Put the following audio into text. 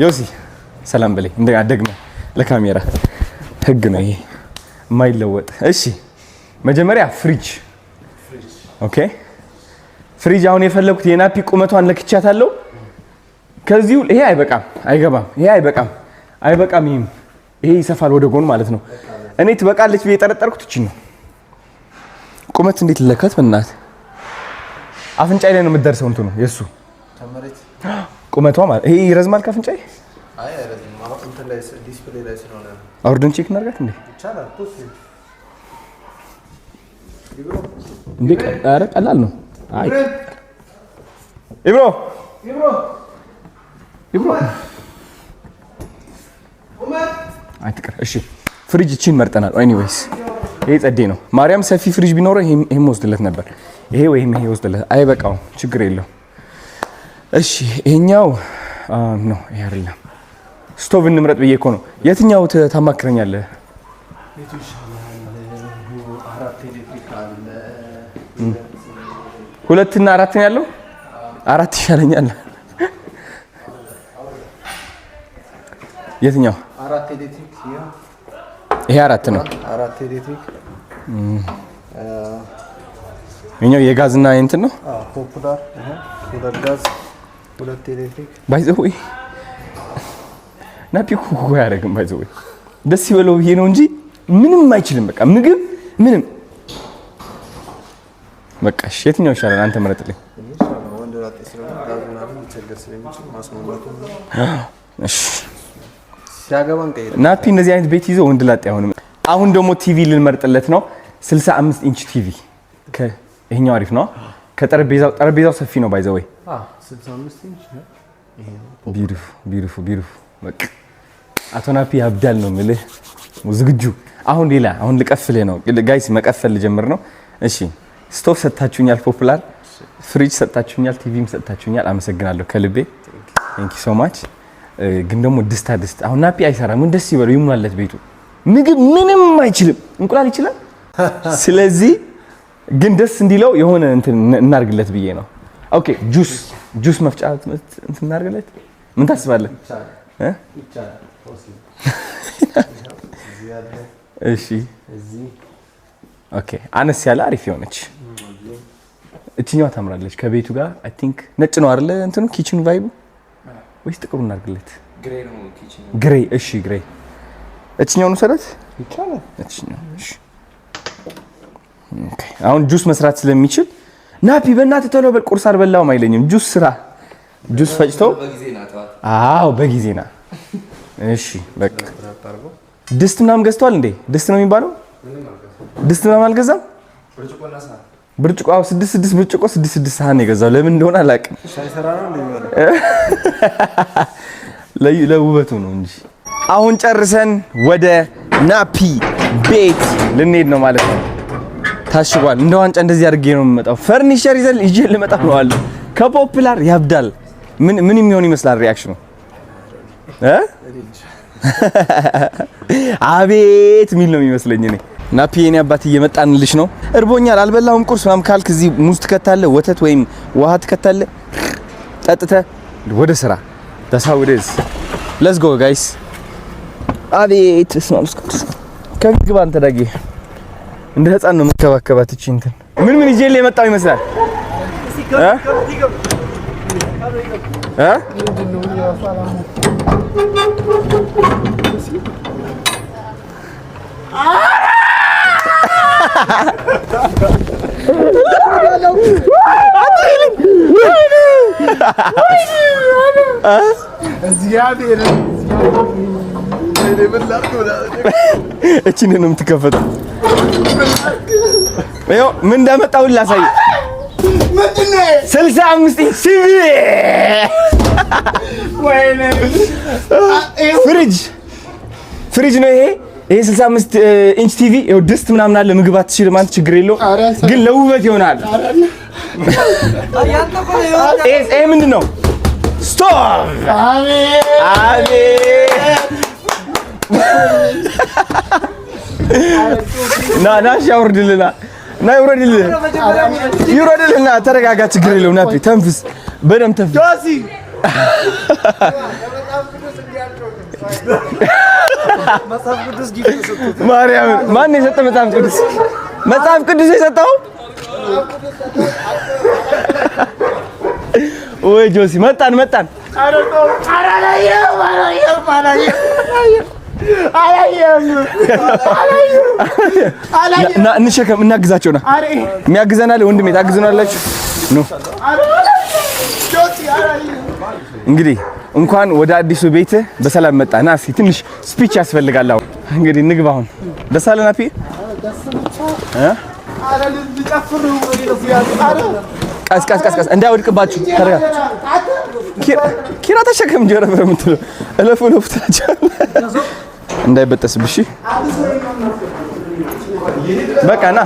ዮሲ ሰላም በለኝ። እንደገና ደግመህ ለካሜራ ህግ ነው ይሄ የማይለወጥ። እሺ መጀመሪያ ፍሪጅ። Okay ፍሪጅ አሁን የፈለኩት የናፒ ቁመቷን ለክቻታለሁ። ከዚሁ ይሄ አይበቃም፣ አይገባም። ይሄ አይበቃም፣ አይበቃም። ይሄም ይሄ ይሰፋል ወደ ጎን ማለት ነው። እኔ ትበቃለች ብዬ የጠረጠርኩት እቺ ነው። ቁመት እንዴት ልለካት? በእናትህ አፍንጫዬ ላይ ነው የምትደርሰው። እንትኑ የእሱ ቁመቷ ማለት ይሄ ይረዝማል ከአፍንጫዬ። አውርደን check እናድርጋት እንዴ? እንዴ ኧረ ቀላል ነው። አይ ኢብሮ ኢብሮ አትቅር። እሺ ፍሪጅ እቺን መርጠናል። Anyways ይሄ ጸዴ ነው። ማርያም ሰፊ ፍሪጅ ቢኖረው ይሄም ወስድለት ነበር። ይሄ ወይም ይሄ ወስድለት አይበቃውም፣ ችግር የለው። እሺ ይሄኛው ነው፣ ይሄ አይደለም። ስቶቭ እንምረጥ ብዬ እኮ ነው። የትኛው ታማክረኛለህ? ሁለትና አራት ነው ያለው። አራት ይሻለኛል። የትኛው? ይሄ አራት ነው። አራት ኤሌክትሪክ ይሄኛው የጋዝና እንትን ነው። ፖፑላር ሁለት ጋዝ ሁለት ኤሌክትሪክ። By the way ናፒ cook አያደርግም። By the way ደስ ይበለው ብዬ ነው እንጂ ምንም አይችልም። በቃ ምግብ ምንም በቃ። እሺ የትኛው ይሻላል? አንተ ምረጥልኝ። ወንድ ላጤ ስለሆነ ጋዝ ምናምን ሊቸገር ስለሚችል ማስሞላቱ እሺ ሲያገባ እንቀይር። ናፒ እንደዚህ አይነት ቤት ይዞ ወንድ ላጤ አይሆንም። አሁን ደግሞ ቲቪ ልንመርጥለት ነው። 65 ኢንች ቲቪ ይሄኛው አሪፍ ነው። ከጠረጴዛው ጠረጴዛው ሰፊ ነው። By the way 65 ኢንች ነው። Beautiful beautiful beautiful። በቃ አቶ ናፒ ያብዳል ነው የምልህ። ዝግጁ አሁን ሌላ አሁን ልቀፍልህ ነው guys፣ መቀፈል ልጀምር ነው። እሺ ስቶቭ ሰጥታችሁኛል፣ ፖፑላር ፍሪጅ ሰጥታችሁኛል፣ ቲቪም ሰጥታችሁኛል። አመሰግናለሁ ከልቤ thank you so much። ግን ደግሞ ድስታ ድስት አሁን ናፒ አይሰራም። ምን ደስ ይበለው ይሙላለት ቤቱ። ምግብ ምንም አይችልም፣ እንቁላል ይችላል። ስለዚህ ግን ደስ እንዲለው የሆነ እንትን እናርግለት ብዬ ነው። Okay juice juice መፍጫ እንትን እናርግለት። ምን ታስባለህ? እ? እሺ okay፣ አነስ ያለ አሪፍ የሆነች እችኛዋ ታምራለች ከቤቱ ጋር። I think ነጭ ነው አይደለ? እንትኑ kitchen ኑ vibe ኡ ወይስ ጥቁሩ እናርግለት? Gray። እሺ gray። እችኛውን ውሰዳት ይቻላል። እችኛው። እሺ okay። አሁን ጁስ መስራት ስለሚችል ናፒ በእናትህ ቶሎ በል ቁርስ አልበላሁም አይለኝም። ጁስ ስራ፣ ጁስ ፈጭቶ። አዎ በጊዜ ና። እሺ በቃ ድስት ምናምን ገዝቷል እንዴ? ድስት ነው የሚባለው? ድስት ምናምን አልገዛም። ብርጭቆ አዎ፣ ስድስት ስድስት ብርጭቆ ስድስት ስድስት ሳህን የገዛው ለምን እንደሆነ አላውቅም። ሳይሰራ ነው እንደሚሆነው። ለውበቱ ነው እንጂ። አሁን ጨርሰን ወደ ናፒ ቤት ልንሄድ ነው ማለት ነው። ታሽጓል። እንደ ዋንጫ እንደዚህ አድርጌ ነው የምመጣው። ፈርኒቸር ይዘን ይዤ ልመጣ ነው አለ። ከፖፑላር ያብዳል። ምን ምን የሚሆን ይመስላል reaction ኑ እ አቤት ሚል ነው የሚመስለኝ እኔ። ናፒ የኔ አባት እየመጣንልሽ ነው። እርቦኛል አልበላሁም ቁርስ ምናምን ካልክ እዚህ ሙዝ ትከታለህ፣ ወተት ወይም ውሃ ትከታለህ፣ ጠጥተህ ወደ ስራ። That's how it is. Let's go guys። አቤት በስመ አብ ወወልድ። ከፊት ግባ አንተ ዳጊ። እንደ ህፃን ነው የምትከባከባት እቺ እንትን። ምን ምን ይዤልህ የመጣው ይመስላል እ እ እቺ እንዴት ነው የምትከፈተው? ይኸው ምን እንዳመጣሁልህ ላሳይህ። 65 ኢንች ቲቪ ፍሪጅ ፍሪጅ ነው ይሄ። ይሄ 65 ኢንች ቲቪ ይኸው ድስት ምናምን አለ። ምግብ አትችልም አንተ፣ ችግር የለውም ግን ለውበት ይሆናል። ይሄ ምንድን ነው? ስቶቭ። አቤት ና ና፣ እሺ አውርድልና ና ይውረድልህ፣ ይውረድልህ። ና ተረጋጋ፣ ችግር የለውም። ናፒ ተንፍስ፣ በደምብ ተንፍስ። ማርያምን ማን የሰጠ መጽሐፍ ቅዱስ? መጽሐፍ ቅዱስ የሰጠው ወይ ጆሲ? መጣን መጣን። እንሸከም፣ እናግዛቸው። ና የሚያግዘናል ወንድሜ፣ ታግዙናላችሁ። ኑ እንግዲህ እንኳን ወደ አዲሱ ቤት በሰላም መጣ። ና እስኪ ትንሽ speech ያስፈልጋል። አሁን እንግዲህ ንግባ። አሁን ደስ አለ ናፒ? ቀስ ቀስ ቀስ ቀስ እንዳይወድቅባችሁ ተረጋ። ኪራ ተሸከም እንጂ ረፍረ የምትለው እለፉ እለፉ ትላቸዋለህ። እንዳይበጠስብሽ በቃ ና።